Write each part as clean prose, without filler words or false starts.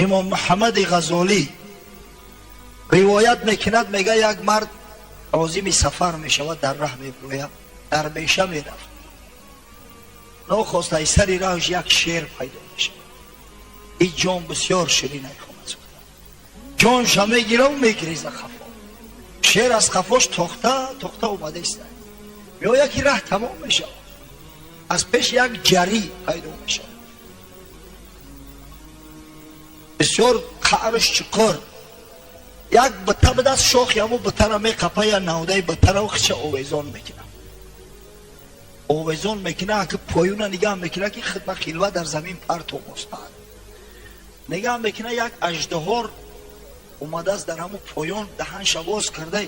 Имом Муҳаммади Ғазолӣ ривоят мекунад, мега, як мард озими сафар мешавад, дар раҳ мебирояд, дар беша мерафт. Нохоста аз сари раҳш як шер пайдо мешавад. Ин ҷон бисёр ширин айхонад. Ҷонша мегираву мегиреза хафо. Шер аз хафош тохта тохта омада истад. Меояд, ки раҳ тамом мешавад, аз пеш як ҷарӣ пайдо мешавад, бисёр қаърш чуқур. Як бита бидаст, шохи ҳамо битара меқапа, я навдаи битара хича овезон мекунад, овезон мекунад. Аки поюна нигаҳ мекунад, ки хидма хилва дар замин партов мостад. Нигаҳ мекунад, як аждаҳор омадааст, дар ҳамо поён даҳанша боз карда,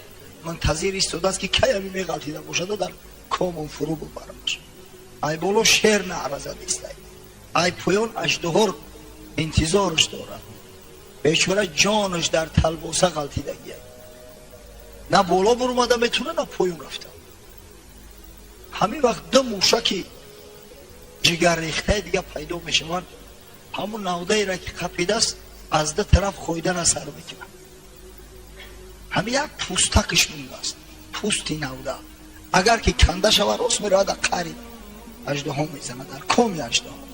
мунтазир истодааст, ки кай ҳами меғалтида бошада, дар комон фурӯ бубараш. Ай боло шер наъра задистай, ай поён аждаҳор интизорш дорад. Бечора ҷонаш дар талбоса ғалтидагия, на боло бурумада метавона, на поён рафта. Ҳамин вақт ду мушаки ҷигаррехтаи дига пайдо мешаванд. Ҳамун навдаера, ки қапидааст, аз ду тараф хойдана сар мекунад. Ҳамин як пӯстакаш мондааст, пӯсти навда. Агар ки канда шава, рост меравад, дар қаъри аждаҳо мезанад, дар коми аждаҳо.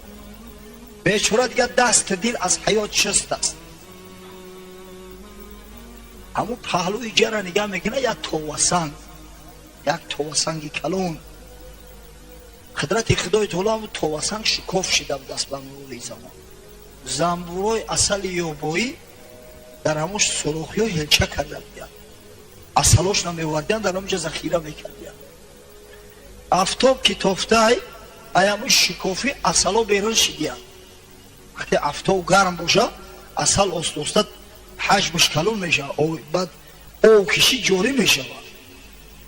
Бечора дига дасту дил аз ҳаёт шист аст. Ҳамун паҳлӯи ҷара нигаҳ мекунад, як товасанг, як товасанги калон. Қудрати Худои Таоло, ҳамун товасанг шукоф шида будааст. Ба мурури замон замбурои асали ёбоӣ дар ҳамун сурохиҳо ҳелча карда будиянд, асалошна мевардиянд, дар ҳамунҷа захира мекардиянд. Афтоб ки тофтай, ай ҳамун шикофӣ асало берун шидиянд. Вақте афтоб гарм боша, асал оста оста ҳаҷмаш калон мешавад, баъд ов кишӣ ҷорӣ мешавад.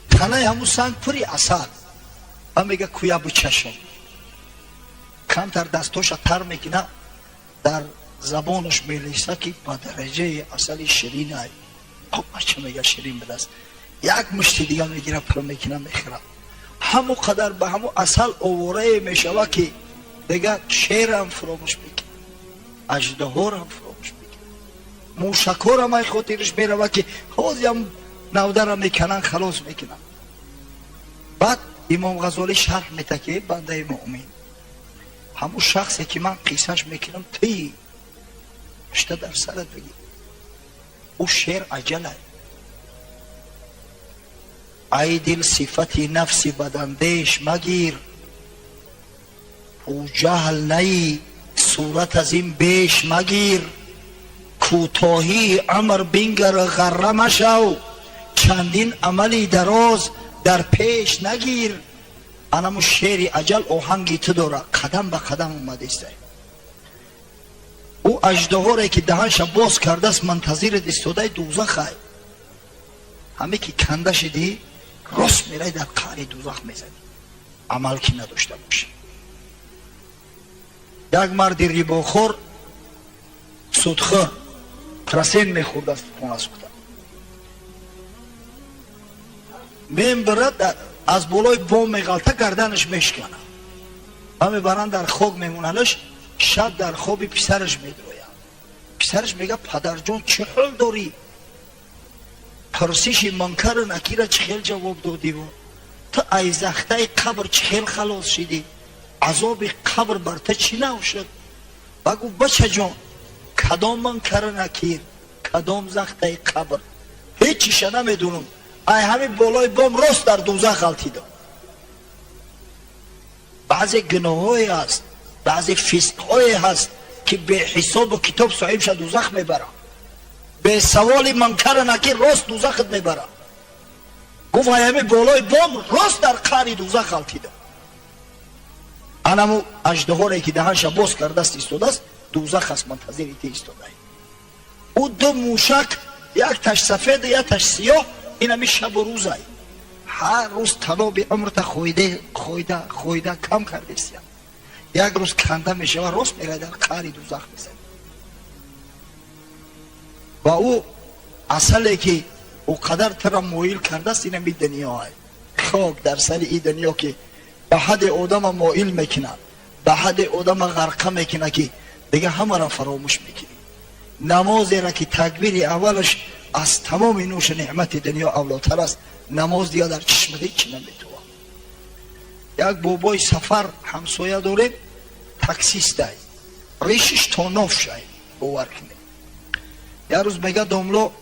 Танаи ҳамун санг пури асал. Ва мега, куя бичашам. Камтар дастоша тар мекуна, дар забонаш мелеса, ки ба дараҷаи асали ширинай. Хоб, бача, мега, ширин будааст. Як мушти дига мегира, пур мекуна, мехӯрад. Ҳамон қадар ба ҳамон асал овораe мешавад, ки дега шерам фуромӯш мекунад, аждаҳорам фуромӯш мекунад, мушакорам ай хотираш меравад, ки ҳозиам навдара мекананд, халос мекунанд. Баъд Имом Ғазолӣ шарҳ мета, ки бандаи муъмин, ҳамун шахсе, ки ман қиссаш мекунам, тии шта дар сарат бигир, ӯ шер аҷалай. Ай дил, сифати нафси бадандеш магир, ӯ ҷаҳл наи, сурат аз ин беш магир. Кӯтоҳии амр бингар, ғарра машав, чандин амали дароз дар пеш нагир. Анаму шери аҷал оҳанги ту дора, қадам ба қадам омадистай. Ӯ аждаҳоре, ки даҳанша боз кардааст, мунтазират истодаи дӯзахай. Ҳаме ки канда шидӣ, рост мерай, дар қаъри дӯзах мезанӣ, амал ки надошта бошӣ. Як марди рибохор, судхӯр, процент мехӯрдааст, хона сӯхта мембарад, аз болои бом меғалта, гарданаш мешканад ва мебаранд, дар хок мемонанаш. Шаб дар хоби писараш медрояд. Писараш мега: «Падарҷон, чӣ ҳол дорӣ? Пурсиши Мункару Накира чӣ хел ҷавоб додиву ту айзахтаи қабр чӣ хел халос шидӣ? Азоби қабр бар ту чӣ нав шуд?» Ба гуфт: «Бачаҷон, кадом Мункару Накир, кадом захтаи қабр? Ҳеҷ чиша намедонам. Ай ҳамин болои бом рост дар дӯзах ғалтидам». Баъзе гуноҳҳое ҳаст, баъзе фисқҳое ҳаст, ки беҳисобу китоб соҳибша дӯзах мебарад, бесаволи Мункара Накир рост дӯзахат мебарад. Гуфт: «Ай ҳамин болои бом рост дар қаъри дӯзах ғалтидам». Анаму аждаҳоре, ки даҳанша боз кардааст, истодааст, дӯзах аст, мунтазири ти истодай. Ӯ ду мушак, якташ сафеду якташ сиёҳ, инами шабу рӯзай. Ҳар рӯз таноби умрта хойда, хойда, хойда кам кардесия. Як рӯз канда мешава, рост мерай, дар қаъри дӯзах мезани. Ва ӯ асале, ки ӯ қадар тара моил кардааст, инами дунёай. Хок дар сари и дунё, ки ба ҳадде одама моил мекунад, ба ҳадде одама ғарқа мекунад, ки дига ҳамаро фаромӯш мекунӣ. Намозеро ки такбири аввалаш аз тамоми нӯшу неъмати дунё авлотар аст, намоз дига дар чишмат ҳеҷ наметавон. Як бобои сафар ҳамсоя дорем, таксистай, ришиш то ноф шай, бовар кунед. Як рӯз мега: домло,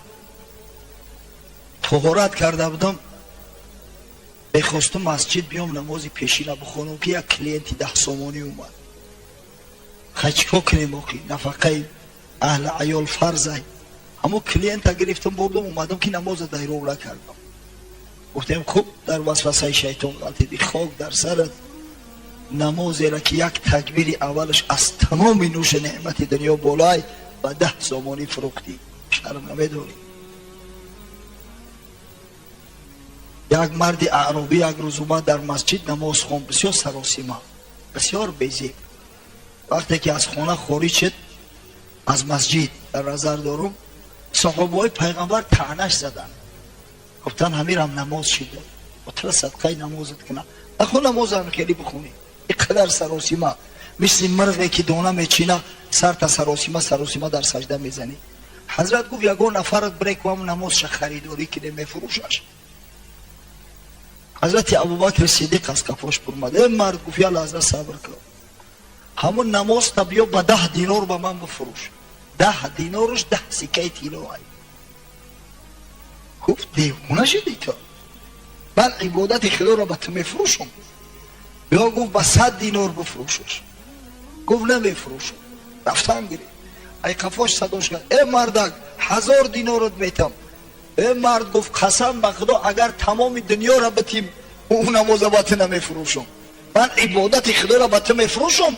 тоҳорат карда будам, мехостум масҷид биём, намози пешина бихонам, ки як клиенти 10 сомонӣ омад. Хай, чӣ кор кунем охи, нафақаи аҳли аёл фарзай. Ҳамон клиента гирифтам, бурдам, омадам, ки намоза дайров накардам. Гуфтем: хуб, дар васвасаи шайтон ғалтиди, хок дар сарат. Намозеро ки як такбири аввалаш аз тамоми нӯши неъмати дунё болай, ба 10 сомонӣ фурӯхтӣ, шарм намедорӣ? Як марди аъробӣ як рӯз омад, дар масҷид намоз хонд, бисёр саросима, бисёр безеб. Вақте ки аз хона хориҷ шуд, аз масҷид дар назар дорум, саҳобаҳои пайғамбар таънаш заданд, гуфтанд: ҳамирам намоз шида, отра садқаи намозат кунам, нахо намозам хеле бихонӣ, ин қадар саросима, мисли мирғе ки дона мечина, сарта саросима саросима дар сажда мезанӣ. Ҳазрат гуфт: ягон нафарат бреквам, намозша харидорӣ кине, мефурӯшаш. Ҳазрати Абубакри Сидиқ аз кафош бурмад. Э мард, гуфт, я лаҳза сабр кун, ҳамон намозта биё, ба 10 динор ба ман бифурӯш. 10 диноруш 10 сикаи тилло ай. Гуфт: девона шудӣ ту? Ман ибодати худоро ба ту мефурӯшам? Биё, гуфт, ба 100 динор бифурӯшаш. Гуфт: намефурӯшам. Рафтан гирифт, ай қафош садош кард: э мардак, 1000 динорот метам. Э мард, гуфт, қасам ба худо, агар тамоми дунёро битим, ӯ намоза ба ту намефурӯшам. Ман ибодати худоро ба ту мефурӯшам?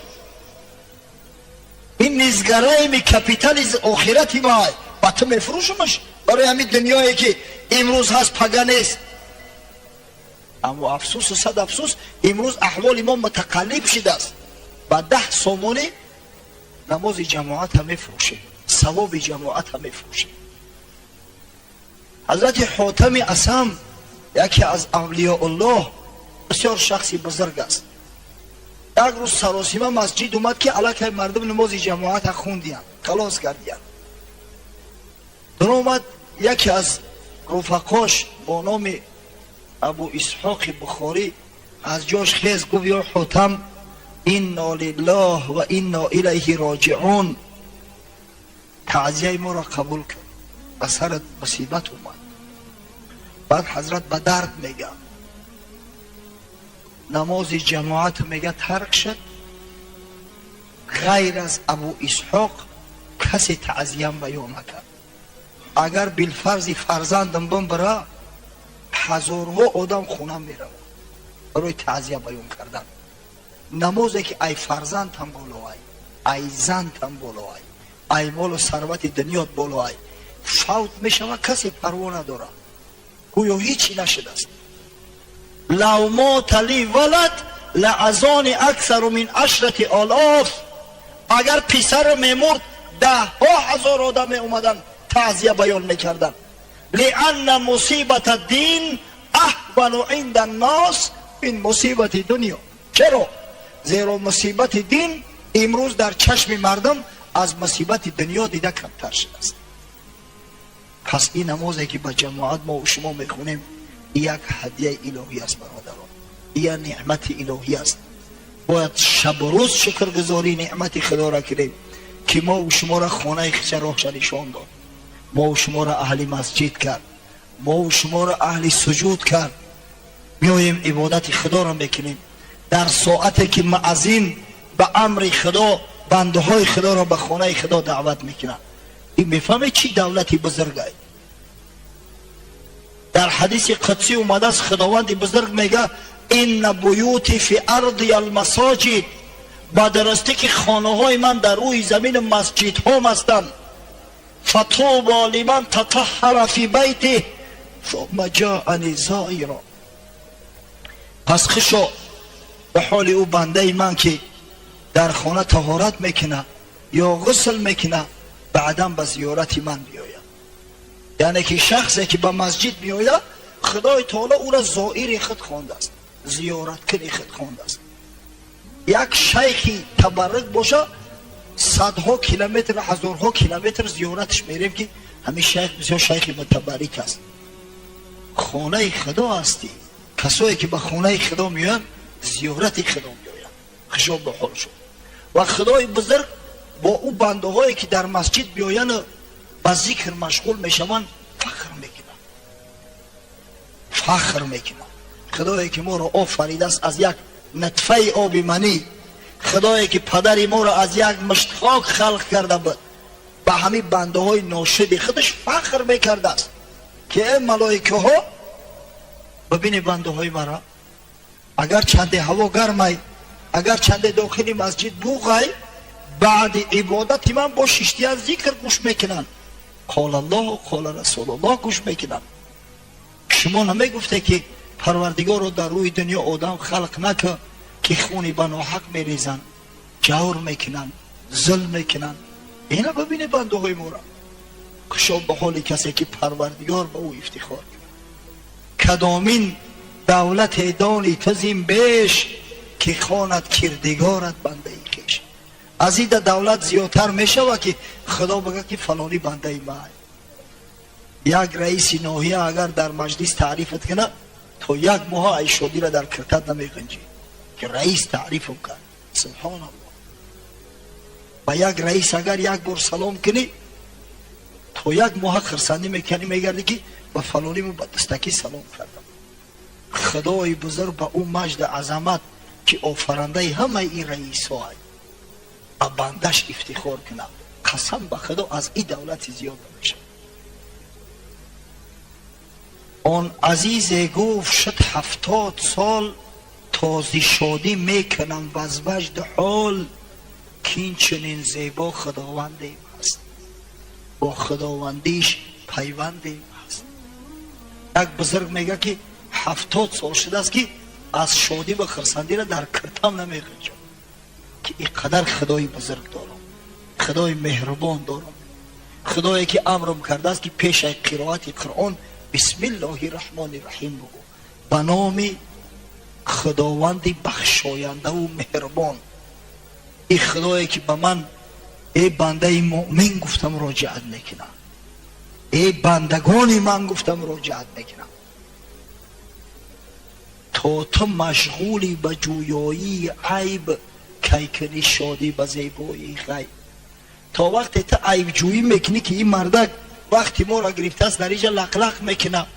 Ин несгораемый капитали охирати май, ба ту мефурӯшамаш барои ҳамин дунёе ки имрӯз ҳаст, пага нест? Аммо афсӯсу сад афсӯс, имрӯз аҳволи мо мутақаллиб шидааст. Ба 10 сомонӣ намози ҷамоата мефурӯшем, савоби ҷамоата мефурӯшем. Ҳазрати Ҳотами Асам, яке аз авлиёуллоҳ, бисёр шахси бузург аст. Як рӯз саросима масҷид омад, ки аллакай мардум намози ҷамоата хундиянд, халос кардиянд. Омад, яке аз руфақош бо номи Абу Исҳоқи Бухорӣ аз ҷош хез, гуфт: ё Ҳотам, инно лиллоҳ ва инно илайҳи роҷиун, таъзияи моро қабул кун, ба сарат мусибат омад. Баъд ҳазрат ба дард мега: намози ҷамоат, мега, тарк шуд, ғайр аз Абу Исҳоқ касе таъзиям баён накард. Агар билфарзи фарзандам бимбира, ҳазорҳо одам хона меравад барои таъзия баён кардан. Намозе ки ай фарзандам болоай, ай зантам болоай, ай молу сарвати дунёт болоай, фавт мешавад, касе парво надорад, гӯё ҳичи нашудааст. Лав мота ли валад лаазони аксару мин 10,000. Агар писаро мемурд, даҳҳо ҳазор одам меомаданд, таъзия баён мекарданд. Лианна мусибата дин аҳвану инда ннос мин мусибати дунё. Чаро? Зеро мусибати дин имрӯз дар чашми мардум аз мусибати дунё дида камтар шудааст. Пас ин намозе ки ба ҷамоат мо шумо мехонем, як ҳадияи илоҳӣ аст, бародарон, як неъмати илоҳӣ аст. Бояд шабу рӯз шукргузории неъмати худоро кунем, ки мову шуморо хонаи хиша роҳша нишон дод, мову шуморо аҳли масҷид кард, мову шуморо аҳли суҷуд кард. Меоем, ибодати худоро мекунем дар соате ки муаззин ба амри худо бандаҳои худоро ба хонаи худо даъват мекунад. Ин мефаҳмед, чӣ давлати бузургай? Дар ҳадиси қудсӣ омадааст, худованди бузург мега: инна буюти фи арди алмасоҷид. Ба дурустӣ ки хонаҳои ман дар рӯи замини масҷидҳом ҳастанд. Фатубо лиман татаҳҳара фи байтих сумма ҷаани зоира. Пас хишо ба ҳоли ӯ бандаи ман, ки дар хона таҳорат мекунад ё ғусл мекунад, баъдан ба зиёрати ман биёяд. Яъне ки шахсе ки ба масҷид меояд, Худои таоло ӯро зоири худ хондааст, зиёраткуни худ хондааст. Як шайхи табаррук боша. Садҳо километр, ҳазорҳо километр зиёраташ мерем, ки ҳамин шайх бисёр шайхи мутабаррик аст. Хонаи Худо ҳастӣ. Касое ки ба хонаи Худо меоянд, зиёрати Худо меоянд. Хишоб ба ҳол шуд. Ва Худои бузург бо ӯ бандаҳое ки дар масҷид биёянд, ба зикр машғул мешаванд, фахр мекунанд. Фахр мекунанд. Худое ки моро офаридааст аз як нутфаи оби манӣ, Худое ки падари моро аз як мушт хок халқ карда буд, ба ҳамин бандаҳои ношиди худаш фахр мекардааст, ки эй малоикаҳо, бибинед бандаҳои маро, агар чанде ҳаво гармай, агар чанде дохили масҷид буғай, баъди ибодати ман бо шиштиян зикр гӯш мекунанд, қол Аллоҳу қол Расулуллоҳ гӯш мекунанд. Шумо намегуфте, ки Парвардигорро дар рӯи дунё одам халқ накун, ки хуни ба ноҳақ мерезанд, ҷавр мекунанд, зулм мекунанд? Ина бибине бандаҳои моро. Хушоб ба ҳоли касе ки Парвардигор ба ӯ ифтихор кунад. Кадомин давлате дони ту зин беш, ки хонад кирдигорат бандаи хеш? Аз ида давлат зиёдтар мешавад, ки Худо бигӯяд, ки фалонӣ бандаи май? Як раиси ноҳия агар дар маҷлис таърифат кунад, то як моҳа ай шодира дар киртат намеғинҷӣ, ки раис таърифам кард. Субҳоналлоҳ. Ба як раис агар як бор салом кунӣ, то як моҳа хирсандӣ мекунӣ, мегардӣ, ки ба фалониму ба дастакӣ салом кардам. Худои бузург ба ӯ маҷду азамат, ки офарандаи ҳамаи ин раисҳоай, ба бандаш ифтихор кунад, қасам ба Худо, аз ин давлати зиёд намешавад. Он азизе гуфт: шуд 70 сол, този шодӣ мекунам ваз ваҷду ҳол, ки ин чунин зебо Худовандем ҳаст, бо Худовандиш пайвандем ҳаст. Як бузург мега, ки 70 сол шудааст, ки аз шодӣ ва хирсандиро дар киртам намеғинҷам, ки ин қадар Худои бузург дорам, Худои меҳрубон дорам, Худое ки амрм кардааст, ки пешаи қироати Қуръон бисмиллоҳи раҳмони раҳим бугӯ, ба номи Худованди бахшояндаву меҳрубон. Ин Худое ки ба ман эй бандаи муъмин гуфта муроҷиат мекунад, эй бандагони ман гуфта муроҷиат мекунад. То ту машғулӣ ба ҷӯёии айб, кай кунӣ шодӣ ба зебоии ғайб? То вақте ту айбҷӯӣ мекунӣ, ки ин мардак вақти моро гирифтааст, дар инҷа лақлақ мекунад,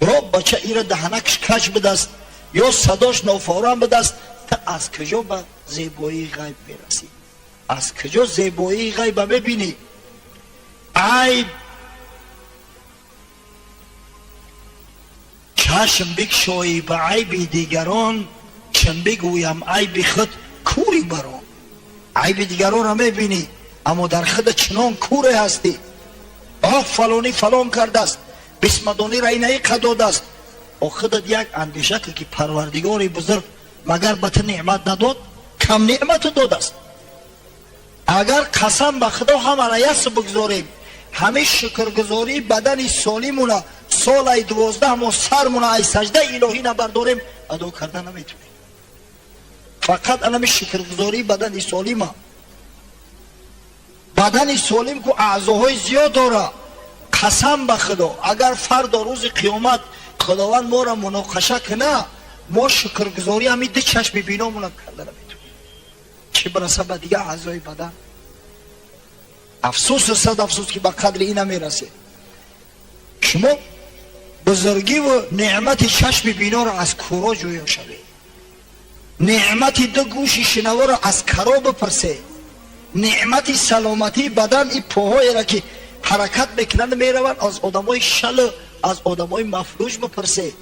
ё бача ира даҳанакш кач будааст, ё садош нофорам будааст, ту аз куҷо ба зебоии ғайб мерасӣ? Аз куҷо зебоии ғайба мебинӣ? Айб чашм бикшоӣ ба айби дигарон, чун бигӯям айби худ, кӯри барон. Айби дигаронро мебинӣ, аммо дар худа чунон кӯре ҳастӣ. Оҳ, фалонӣ фалон кардааст, бисмадонира инаиқа додааст. О, худат як андеша кун, ки Парвардигори бузург магар ба ту неъмат надод? Кам неъмату додааст? Агар, қасам ба Худо, ҳамара яс бигзорем, ҳамин шукргузории бадани солимуна солаи 12 моҳ сармуна ай саждаи илоҳӣ набардорем, адо карда наметунем. Фақат анами шукргузории бадани солима. Бадани солим ку аъзоҳои зиёд дора. Қасам ба Худо, агар фардо рӯзи қиёмат Худованд моро муноқаша куна, мо шукргузорӣ ҳамин ду чашми биномона карда наметунем, чӣ бираса ба дигар аъзои бадан. Афсӯсу сад афсӯс, ки ба қадри ин намерасед. Шумо бузургиву неъмати чашми биноро аз кӯро ҷӯё шавед, неъмати ду гӯши шинаворо аз каро бипурсед, неъмати саломатии бадан, и поҳоеро ки ҳаракат мекунанд, мераванд, аз одамои шалу аз одамои мафлуҷ бипурсед,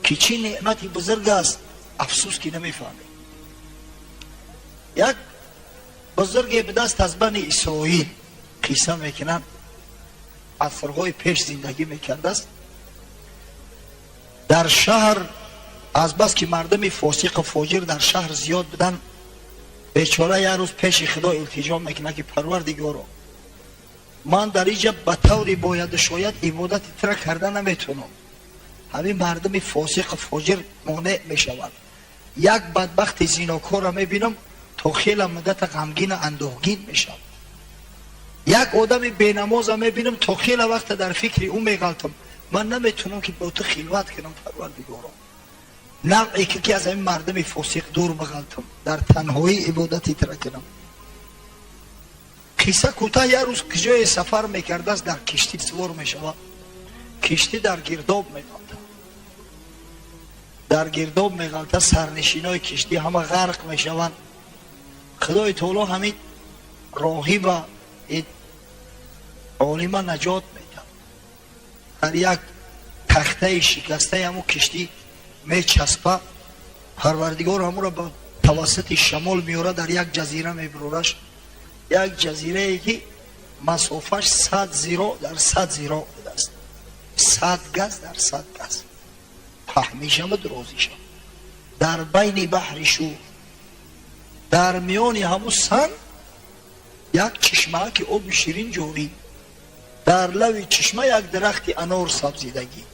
ки чӣ неъмати бузург аст. Афсӯс, ки намефаҳмед. Як бузурге будаст аз Бани Исроил, қисса мекунанд, асрҳои пеш зиндагӣ мекардааст. Дар шаҳр азбаски мардуми фосиқу фоҷир дар шаҳр зиёд буданд, бечора як рӯз пеши Худо илтиҷо мекунад, ки Парвардигоро, ман дар инҷа ба таври бояду шояд ибодати тура карда наметавонам, ҳамин мардуми фосиқу фоҷир монеъ мешаванд. Як бадбахти зинокорро мебинам, То хеле муддат ғамгин андӯҳгин мешавам. Як одами бенамоза мебинам, то хеле вақт дар фикри ӯ меғалтам. Ман наметунам ки бо ту хилват кунам, Парвардигоро. Навъе ки аз ҳамин мардуми фосиқ дур бағалтам, дар танҳоӣ ибодати тра кунам. Қисса кӯтоҳ, як рӯз куҷое сафар мекардааст, дар киштӣ сувор мешавад. Киштӣ дар гирдоб меғалтад. Дар гирдоб меғалтад, сарнишинои киштӣ ҳама ғарқ мешаванд. Худои таоло ҳамин роҳиба олима наҷот медиҳад. Дар як тахтаи шикастаи ҳамун киштӣ мечаспа, Парвардигор ҳамуро ба тавассути шамол меорад, дар як ҷазира мебурораш. Як ҷазирае ки масофаш 100 зиро дар 100 зиро будааст. 100 газ дар 100 газ. Паҳмишаму дурозишам. Дар байни баҳри шур, дар миёни ҳамун санг як чишмаа ки оби ширин ҷорӣ. Дар лави чишма як дарахти анор сабзидагӣ.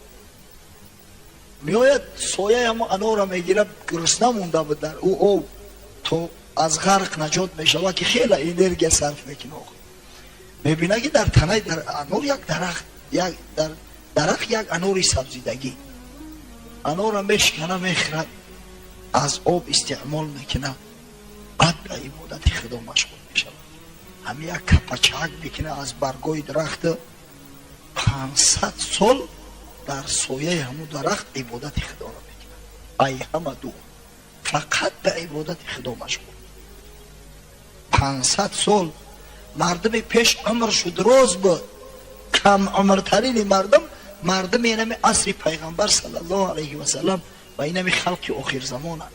Меояд, сояи ҳамун анора мегирад, гурусна монда буд, дар ӯ об то аз ғарқ наҷот мешавад, ки хеле энергия сарф мекунад. Мебинад ки дар танаи анор як дарахт, як дар дарахт як анори сабзидагӣ. Анора мешкана, мехӯрад, аз об истеъмол мекунад, баъд ба ибодати Худо машғул мешавад. Ҳамин як капачак мекунад аз баргои дарахта, 500 сол дар сояи ҳамун дарахт ибодати Худоро мекунад. Ай ҳама дур, фақат ба ибодати Худо машғул. 500 сол. Мардуми пеш умршу дроз буд. Кам умртарини мардум мардуми инами асри пайғамбар саллаллоҳу алайҳи васаллам ва инами халқи охирзамонанд.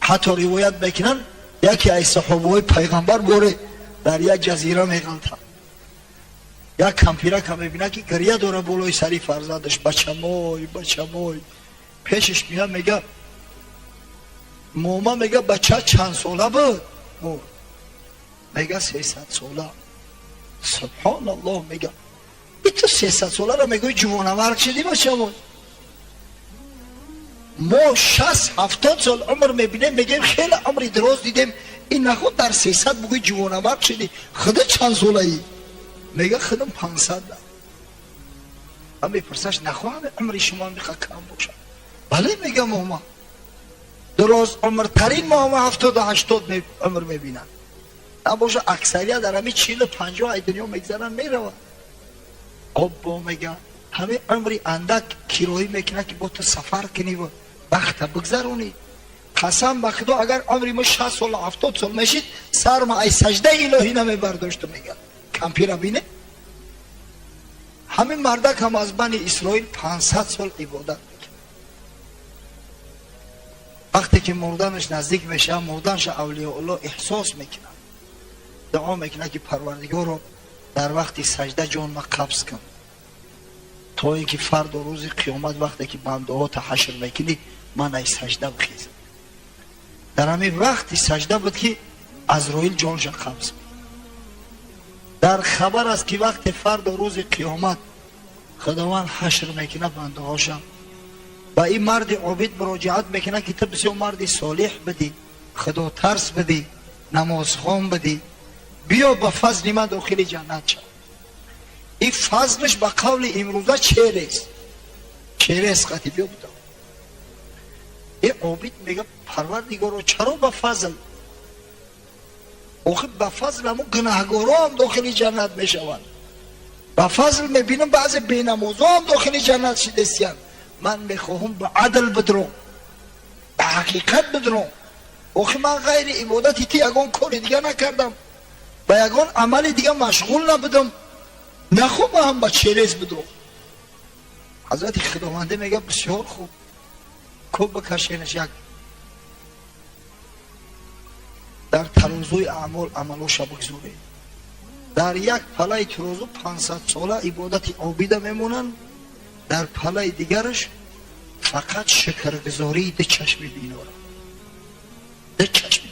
Ҳатто ривоят мекунанд, яке аз саҳобаҳои пайғамбар боре дар як ҷазира меғалтад. Як кампирака мебинад ки гиря дора болои сари фарзандаш: бачамой, бачамой. Пешаш меяд, мега: мома, мега, бача чанд сола буд? Мега: 300 сола. Субҳоналлоҳ, мега, и ту 300 соларо мегӯи ҷувонамарг шудӣ, бачамой? Мо 60-70 сол умр мебинем, мегӯем хеле умри дароз дидем. Ин наход дар 300 бугӯи ҷувонамарг шудӣ. Худо чанд солаӣ? Мега: худам 500. Ва мепурсаш: нахоҳам умри шумо миха кам бошад? Бале, мега, мома, дароз умртарин мома 70-80 умр мебинанд. Набоша, аксарият дар ҳамин 40-50 ай дунё мегзаранд, мераванд. Оббо, мега, ҳамин умри андак кироӣ мекунад ки бо ту сафар кунӣ ва вақта бигзаронӣ. Қасам ба Худо, агар умри мо 60 сол, 70 сол мешид, сарма ай саждаи илоҳӣ намебардошту. Мега кампира бине, ҳамин мардак ҳам аз бани Исроил 500 сол ибодат мекунад. Вақте ки мурданаш наздик мешавад, мурданша авлиёулло эҳсос мекунад, дуо мекунад ки Парвардигоро, дар вақти сажда ҷонма қабз кун, то ин ки фардо рӯзи қиёмат, вақте ки бандаҳота ҳашр мекунӣ, ман ай сажда бихезам. Дар ҳамин вақти сажда буд ки Азроил ҷонша қабз. Дар хабар аст ки вақте фардо рӯзи қиёмат Худованд ҳашр мекунад бандаҳоша, ба ин марди обид муроҷиат мекунад ки ту бисёр марди солиҳ будӣ, худотарс будӣ, намозхон будӣ, биё ба фазли ман дохили ҷаннат шав. Ин фазлш ба қавли имрӯза через қати биё буда. Ин обид мега: Парвардигоро, чаро ба фазл? Охир ба фазл ҳамун гунаҳгоро ҳам дохили ҷаннат мешаванд. Ба фазл мебинам, баъзе бенамозо ҳам дохили ҷаннат шидестиянд. Ман мехоҳам ба адл бидром, ба ҳақиқат бидром. Охир ман ғайри ибодати ту ягон кори дига накардам, ба ягон амали дига машғул набудам, нахоҳам ба через бидром. Ҳазрати Худованде мега: бисёр хуб, кӯб бикашенаш, як дар тарозуи аъмол амалоша бигзоред. Дар як палаи тарозу 500 сола ибодати обида мемонанд, дар палаи дигараш фақат шукргузории ду чашми бинора, ду чашми.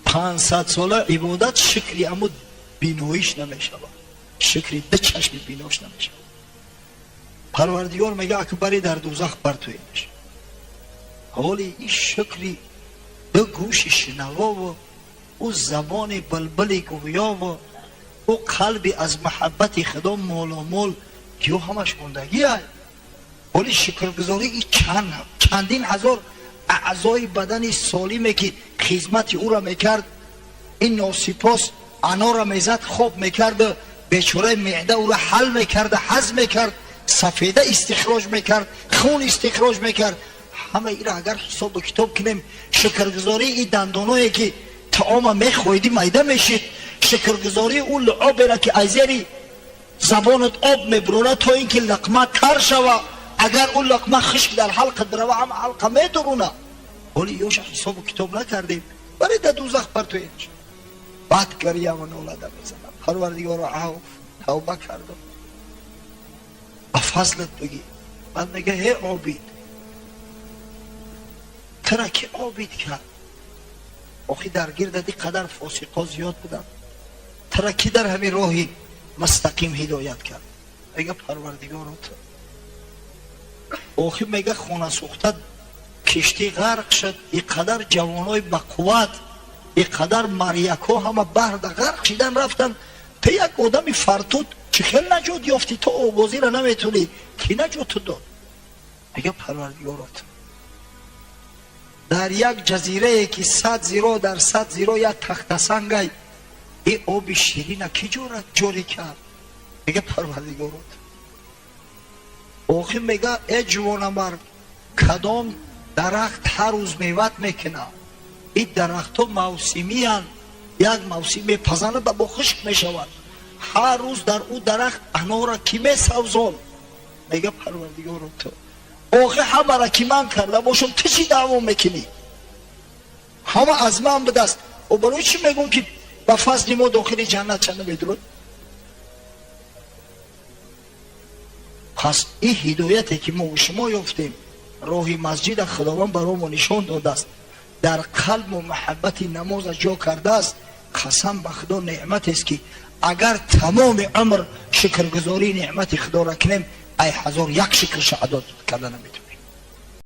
500 сола ибодат шукри аму биноиш намешавад, шукри ду чашми бинош намешавад. Парвардигор мега: акбари дар дузах партоемаш. Ҳоли ин шукри ду гӯши шинавову ӯ забони булбули гӯёву ӯ қалби аз муҳаббати худо моломол ё ҳамаш мондагиай. Ҳоли шукргузорӣ и чандин ҳазор аъзои бадани солиме ки хизмати ӯро мекард, ин носипос анора мезад, хоб мекард, бечораи меъда ӯро ҳал мекарда, ҳазм мекард, сафеда истихроҷ мекард, хун истихроҷ мекард. Ҳама ира агар ҳисобу китоб кунем, шукргузории и дандоное ки таома мехоҳиди майда мешид, шукргузории ӯ луобера ки аз зери забонат об мебурона то ин ки лақма тар шава, агар ӯ лақма хишк дар ҳалқа бирава, ҳама ҳалқа медуруна. Ҳоли ёша ҳисобу китоб накардем, баре дар дузах партоенш. Баъд гирьяву нолада мезанам: «Парвардигоро, афв, тавба кардам, ба фазлат бигӣ». Баъд мега: «Ҳе обид, тура ки обид кард? Охи дар гирдат ин қадар фосиқо зиёд буданд, тура ки дар ҳамин роҳи мустақим ҳидоят кард?» Мега: «Парвардигоро, ту». Охи мега, хона сӯхта, киштӣ ғарқ шуд, ин қадар ҷавонои бақувват, ин қадар маряко ҳама баҳрда ғарқ шидан рафтанд, ту як одами фартут чӣ хел наҷот ёфтӣ? То обозира наметунӣ, кӣ наҷоту дод?» Мега: «Парвардигоро, ту». Дар як ҷазирае ки 100 зиро дар 100 зиро як тахтасангай, и оби ширина кӣ ҷорӣ кард? Мега: «Парвардигоро, ту». Охир мега: «Э ҷувонамард, кадом дарахт ҳар рӯз меват мекунад? Ин дарахтҳо мавсимиянд, як мавсим мепазанад ба бо хушк мешавад. Ҳар рӯз дар ӯ дарахт анора кӣ месавзон?» Мега: «Парвардигоро, ту». Охи ҳамара ки ман карда бошам, ту чӣ даъво мекунӣ? Ҳама аз ман будааст. О, барои чӣ мегӯм ки ба фазли мо дохили ҷаннат чанда медурад? Пас ин ҳидояте ки мо шумо ёфтем, роҳи масҷида Худованд барои мо нишон додааст, дар қалбу муҳаббати намоза ҷо кардааст. Қасам ба Худо, неъматест ки агар тамоми умр шукргузории неъмати Худоро кунем, ай ҳазор як шукрша адо карда наметавонем.